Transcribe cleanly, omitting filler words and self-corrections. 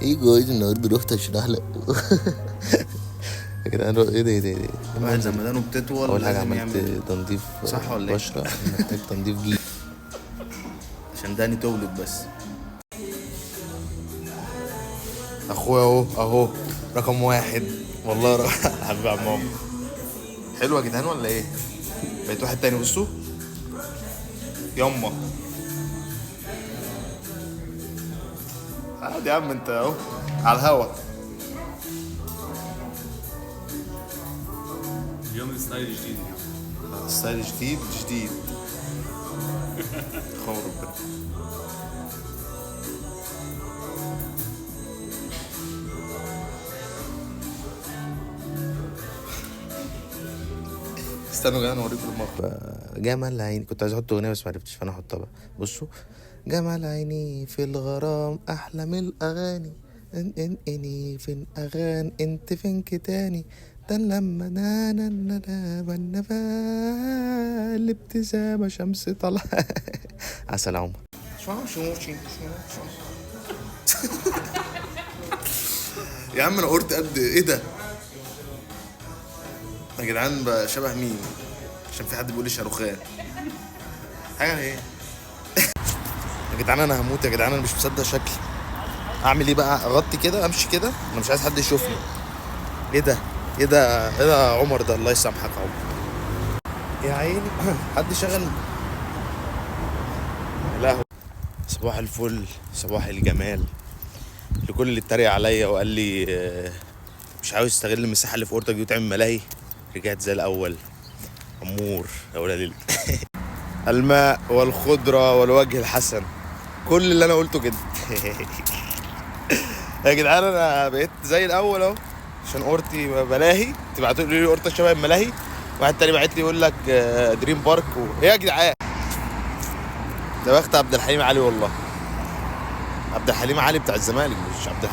ايه guys، النهارده رحت عشان احلق. يا جدعان ايه ده ايه ده ايه ده؟ الواحد لما دانه بتطول اول حاجة لازم عملت يعمل تنظيف صح ولا ايه؟ بشره، محتاج تنظيف جلد عشان داني تولد بس. اخويا اهو اهو رقم واحد والله. حبيبي يا عم عمر. حلوة يا جدعان ولا ايه؟ بقيت واحد تاني. بصوا يما عادي يا عم، انت اهو على الهوا. اليوم style جديد اليوم. style جديد جديد. خبر ربنا. استنوا يا جدعان اوريكم الموقف. جمال عيني، كنت عايز احط اغنية بس معرفتش، فانا احطها بقى. بصوا، جمال عيني في الغرام احلى من الاغاني، ان ان اني فين اغان انت فين كتاني، ده لما نا نا نا نا نا نا الابتسامة شمس طلع. عسل يا عمر. يا عم انا قلت قد ايه ده يا جدعان؟ بقى شبه مين؟ عشان في حد بيقول لي شاروخان حاجة ايه يا جدعان؟ انا هموت يا جدعان، انا مش مصدق شكلي. اعمل ايه بقى؟ اغطي كده، امشي كده، انا مش عايز حد يشوفني. ايه ده ايه ده ايه ده يا عمر؟ ده الله يسامحك يا عمر يا عيني. حد شغل لا. صباح الفل، صباح الجمال لكل اللي اتريق عليا وقال لي مش عاوز تستغل المساحة اللي في اوضتك دي وتعمل ملاهي. رجعت زي الاول امور يا ولاد الماء والخضره والوجه الحسن، كل اللي انا قلته كده. يا جدعان انا بقيت زي الاول اهو، عشان اورتي ملاهي. تبعتوا لي اورتا شبه الملاهي. واحد تاني بعت لي يقول لك دريم بارك ايه يا جدعان؟ ده بخت عبد الحليم علي والله. عبد الحليم علي بتاع الزمالك، مش عبد